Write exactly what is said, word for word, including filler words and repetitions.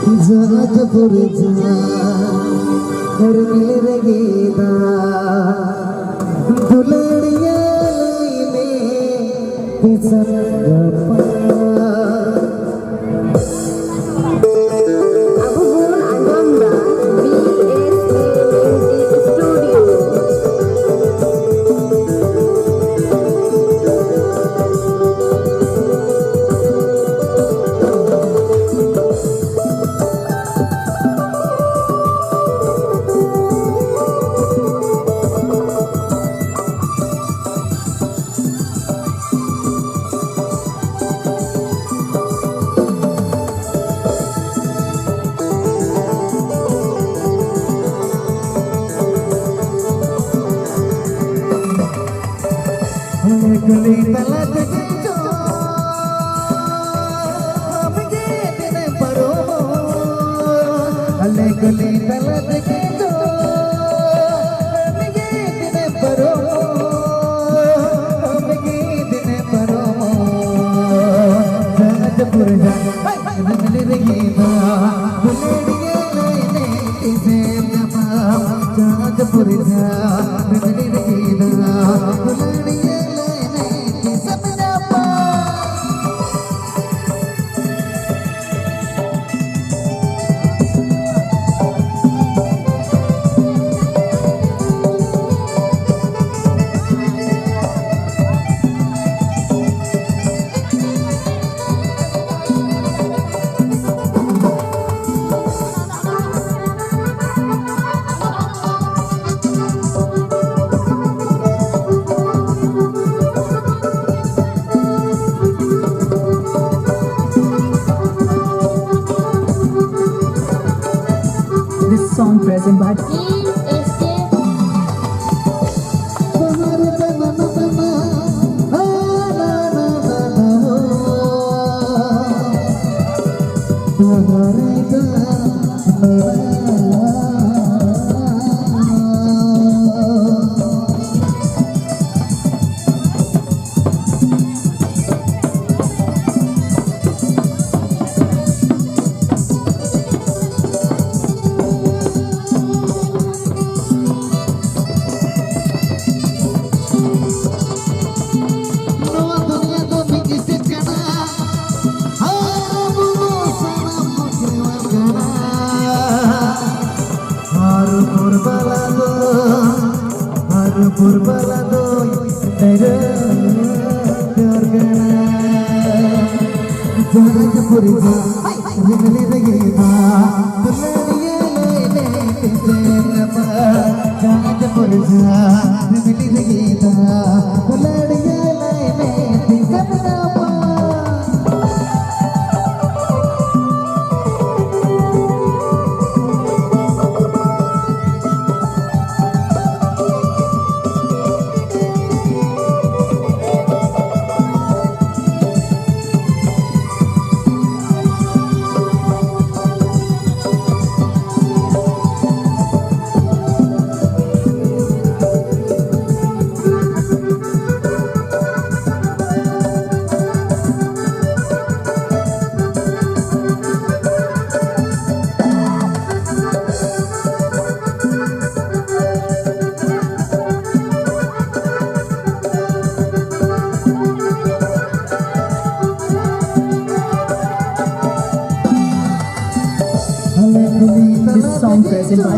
ᱡᱟᱦᱟᱸ ᱡᱟᱹᱯᱩᱨ ᱡᱟᱦᱟᱸ ᱦᱚᱨ ᱢᱤᱞ ᱨᱮᱜᱮ ᱫᱟᱜ ᱫᱩᱞᱟᱹᱲᱤᱭᱟᱹ ᱞᱟᱹᱭ ᱢᱮ ᱛᱤᱥᱮᱢ ᱜᱟᱯᱟ᱾ ᱟᱵᱚ ᱵᱚᱱ ᱟᱸᱡᱚᱢ ᱫᱟ B S A Music Studio᱾ ᱠᱩᱞᱤ ᱛᱟᱞᱟ ᱛᱮᱜᱮ ᱪᱚ ᱟᱢᱜᱮ ᱫᱤᱱᱮᱢ ᱯᱟᱨᱚᱢᱚᱜ᱾ ᱟᱞᱮ ᱠᱩᱞᱤ ᱛᱟᱞᱟ ᱛᱮᱜᱮ ᱪᱚ ᱟᱢᱜᱮ ᱫᱤᱱᱮᱢ ᱯᱟᱨᱚᱢᱚᱜ᱾ ᱟᱢᱜᱮ ᱫᱤᱱᱮᱢ ᱯᱟᱨᱚᱢᱚᱜ᱾ ᱡᱟᱦᱟᱸ ᱡᱟᱹᱯᱩᱨ ᱡᱟᱦᱟᱸ ᱨᱤᱢᱤᱞ ᱨᱮᱜᱮ ᱫᱟᱜ ᱫᱩᱞᱟᱹᱲᱤᱭᱟᱹ ᱞᱟᱹᱭ ᱢᱮ ᱛᱤᱥᱮᱢ ᱧᱟᱯᱟᱢ᱾ ᱡᱟᱦᱟᱸ ᱡᱟᱹᱯᱩᱨ ᱡᱟᱦᱟᱸ ᱨᱤᱢᱤᱞ ᱨᱮᱜᱮ ᱫᱟᱜ ᱫᱩᱞᱟᱹᱲᱤᱭᱟᱹ ᱞᱟᱹᱭ ᱢᱮ ᱛᱤᱥᱮᱢ ᱧᱟᱯᱟᱢ᱾ This song present by Team S K. ᱯᱩᱨᱵᱟᱞᱟ ᱫᱚᱭ ᱰᱟᱹᱨᱟᱹ ᱰᱟᱹᱨ ᱠᱟᱱᱟ᱾ ᱡᱟᱦᱟᱸ ᱪᱟᱹᱯᱩᱨᱤ ᱡᱟ ᱨᱤᱢᱤᱞ ᱨᱮᱜᱮ ᱫᱟ ᱫᱩᱞᱟᱹᱲᱤᱭᱟᱹ ᱞᱟᱹᱭ ᱢᱮ ᱛᱤᱥᱮᱢ ᱧᱟᱯᱟ᱾ ᱡᱟᱦᱟᱸ ᱪᱟᱹᱯᱩᱨᱤ ᱡᱟ ᱨᱤᱢᱤᱞ ᱨᱮᱜᱮ ᱫᱟ ᱫᱩᱞᱟᱹᱲᱤᱭᱟᱹ ᱞᱟᱹᱭ ᱢᱮ ᱛᱤᱥᱮᱢ ᱧᱟᱯᱟ᱾ This song present by